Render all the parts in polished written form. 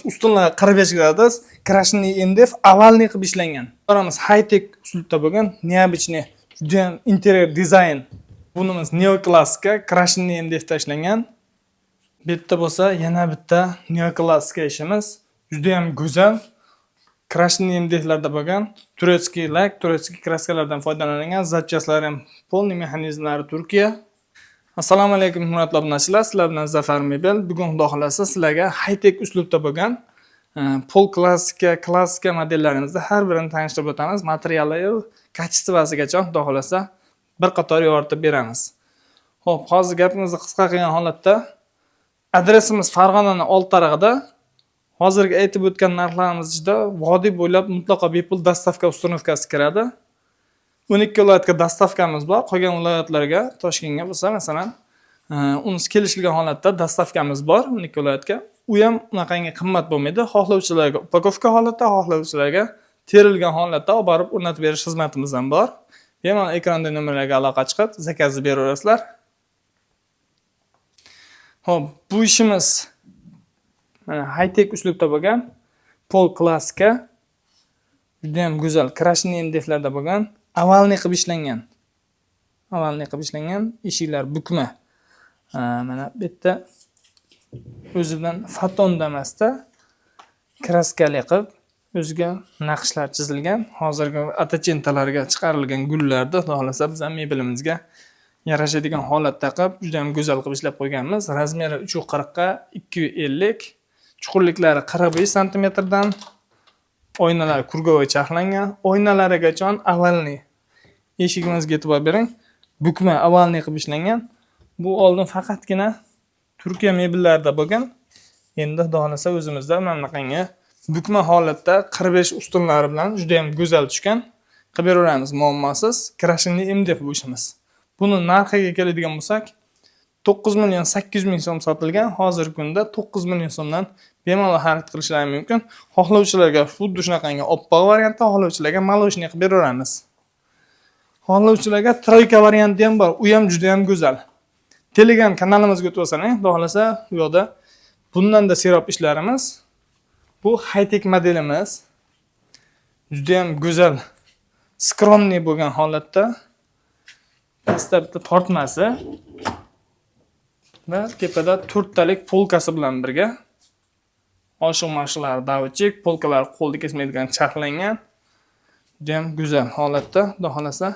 Ustunlar 45 gradus, крашеный МДФ, овальный qilib ishlangan. Qaramiz, high-tech uslubda bo'lgan, необычный, judayam interyer dizayn. Bunimiz neoklassika, крашеный МДФ da ishlangan. Bu yerda bo'lsa yana bitta neoklassika ishimiz, judayam go'zal. Крашеный МДФ larda bo'lgan, турецкий лак, турецкий краска lardan foydalanilgan, запчасть lari ham, полный mexanizmlari Turkiya. Assalomu alaykum, hurmatli obunachilar, sizlar bilan Zafar Mebel. Bugun, xudo xohlasa, sizlarga high-tech uslubda bo'lgan pol klassika, klassika modellarimizni har birini tanishtirib o'tamiz. Materiali, качество sigacha, xudo xohlasa, bir qator yoritib beramiz. Xo'p, hozir gapimizni qisqa qilgan holatda, adresimiz Farg'onani Oltiarig'ida. Hozirgi aytib o'tgan narxlarimiz ichida vodiy bo'ylab mutlaqo bepul доставка, установка si kiradi. 12 viloyatga доставка miz bor. Qolgan viloyatlarga, Toshkentga bo'lsa, masalan, unisi kelishilgan holatda доставка miz bor 12 viloyatga. U ham unaqangi qimmat bo'lmaydi. Xohlovchilarga упаковка holatda, xohlovchilarga terilgan holatda olib borib o'rnatib berish xizmatimiz ham bor. Bemalol ekranda nomerlarga aloqa chiqib, заказ beraverasizlar. Xo'p, bu ishimiz mana high-tech uslubda bo'lgan pol klassika, juda ham go'zal, крашеный МДФ larda bo'lgan, овальный qilib ishlangan. Овальный qilib ishlangan, eshiklar bukma. Mana bu yerda o'zidan fotonda emasda, краска li qilib o'ziga naqshlar chizilgan. Hozirgi Ottocento larga chiqarilgan gullarni, xudo xohlasa, biz ham mebelimizga yarashadigan holatda qilib, juda ham go'zal qilib ishlab qo'yganmiz. Размер i 3,40 ga 2,50, chuqurliklari 45 santimetrdan, oynalar круговой charxlangan, oynalarigacha овальный. Eshigimizga e'tibor bering. Bukma, овальный qilib ishlangan. Bu oldin faqatgina Turkiya mebellarida bo'lgan. Endi, xudo xohlasa, o'zimizda mana bunaqangi bukma holatda 45 ustunlari bilan juda ham go'zal tushgan. Qilib beraveramiz muammosiz. Крашеный МДФ bu ishimiz. Buni narxiga keladigan bo'lsak, 9 million 800 ming so'm sotilgan. Hozirgi kunda 9 million so'mdan bemalol xarid qilishlari mumkin. Xohlovchilarga xuddi shunaqangi oppoq variantda, xohlovchilarga молочный qilib beraveramiz. Xohlovchilarga тройка varianti ham bor. U ham juda ham go'zal. Telegram kanalimizga o'tib olsangiz, xudo xohlasa, u yoqda bundan-da serob ishlarimiz. Bu high-tech modelimiz. Juda ham go'zal, скромный bo'lgan holatda, pastda bitta tortmasi va tepada to'rttalik полка si bilan birga, oshiq mashiqlari доводчик, полка lar qo'lda kesmaydigan charxlangan. Juda ham go'zal holatda, xudo xohlasa,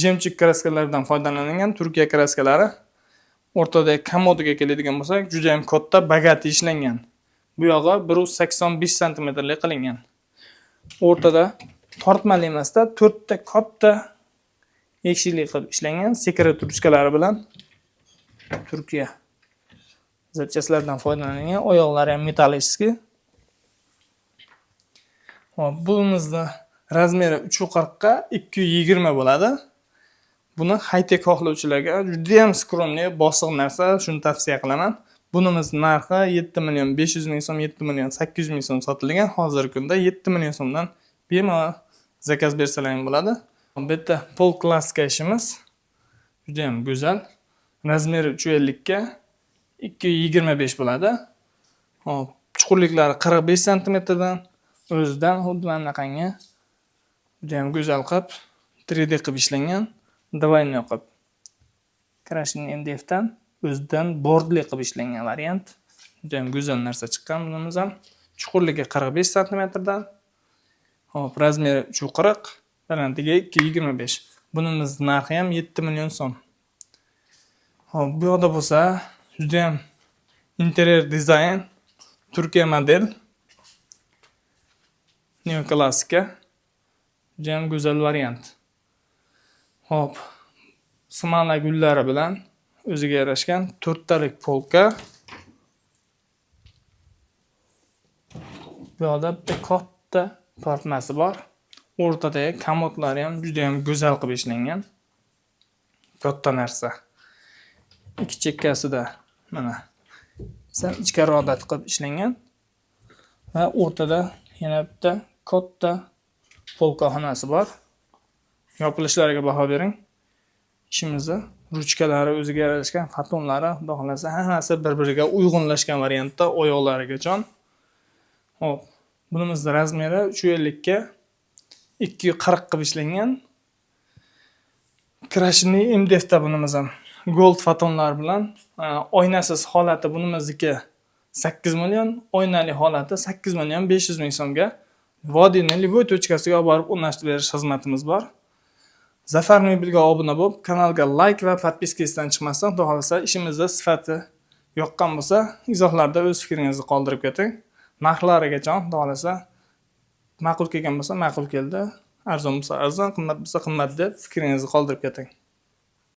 жемчуг краска lardan foydalanilgan, Turkiya краска lari. O'rtadagi komodiga keladigan bo'lsak, juda ham katta, богатый ishlangan. Bu yog'i 185 santimetrlik qilingan. O'rtada tortmali emasda, to'rtta katta eshikli qilib ishlangan, секрет ruchkalari bilan, Turkiya запчасть lardan foydalanilgan, oyoqlari ham металлический. Hop, bunimizni размер i 3,40 ga 2,20 bo'ladi. Buni high-tech xohlovchilarga juda ham скромный, bosiq narsa, shuni tavsiya qilaman. Bunimiz narxi 7 million 500 ming so'm, 7 million 800 ming so'm sotilgan. Hozirgi kunda 7 million so'mdan bemalol заказ bersalar ham bo'ladi. Bu yerda pol klassika ishimiz juda ham go'zal. Размер i 3,50 ga 2,25 bo'ladi. Hop, chuqurliklari 45 santimetrdan, o'zidan xuddi mana bunaqangi juda ham go'zal qilib 3D qilib ishlangan, двойной qilib. Крашеный МДФ dan o'zidan bordli qilib ishlangan variant. Juda ham go'zal narsa chiqqan bunimiz ham. Chuqurligi 45 santimetrdan. Hop, размер i 3,40, balandligi 2,25. Bunimiz narxi ham 7 million so'm. Hop, bu yoqda bo'lsa juda ham interyer dizayn, Turkiya model, neoklassika, juda ham go'zal variant. Hop, смола gullari bilan o'ziga yarashgan to'rttalik полка. Bu yoqda bitta katta tortmasi bor. O'rtadagi komodlari ham juda ham go'zal qilib ishlangan. Katta narsa. Ikki chekkasida mana sal ichkariroqda qilib ishlangan va o'rtada yana bitta katta полка xonasi bor. Yopilishlariga baho bering. Ishimizni ruchkalari o'ziga yarashgan, fotonlari, xudo xohlasa, hammasi bir-biriga uyg'unlashgan variantda, oyoqlarigacha. Xo'p, bunimizni размер i 350 ga 240 qilib ishlangan. Крашеный MDF da bunimiz ham. Gold fotonlar bilan oynasiz holati bunimizniki 8 million, oynali holati 8 million 500 ming so'mga vodiyni любой точка siga olib borib o'rnatib berish xizmatimiz bor. Zafar Mebelga obuna bo'lib, kanalga layk va подписка esdan chiqmasin. Xudo xohlasa, ishimizda sifati yoqqan bo'lsa, izohlarda o'z fikringizni qoldirib keting. Narxlarigacha, xudo xohlasa, ma'qul kelgan bo'lsa, ma'qul keldi, arzon bo'lsa arzon, qimmat bo'lsa qimmat deb fikringizni qoldirib keting.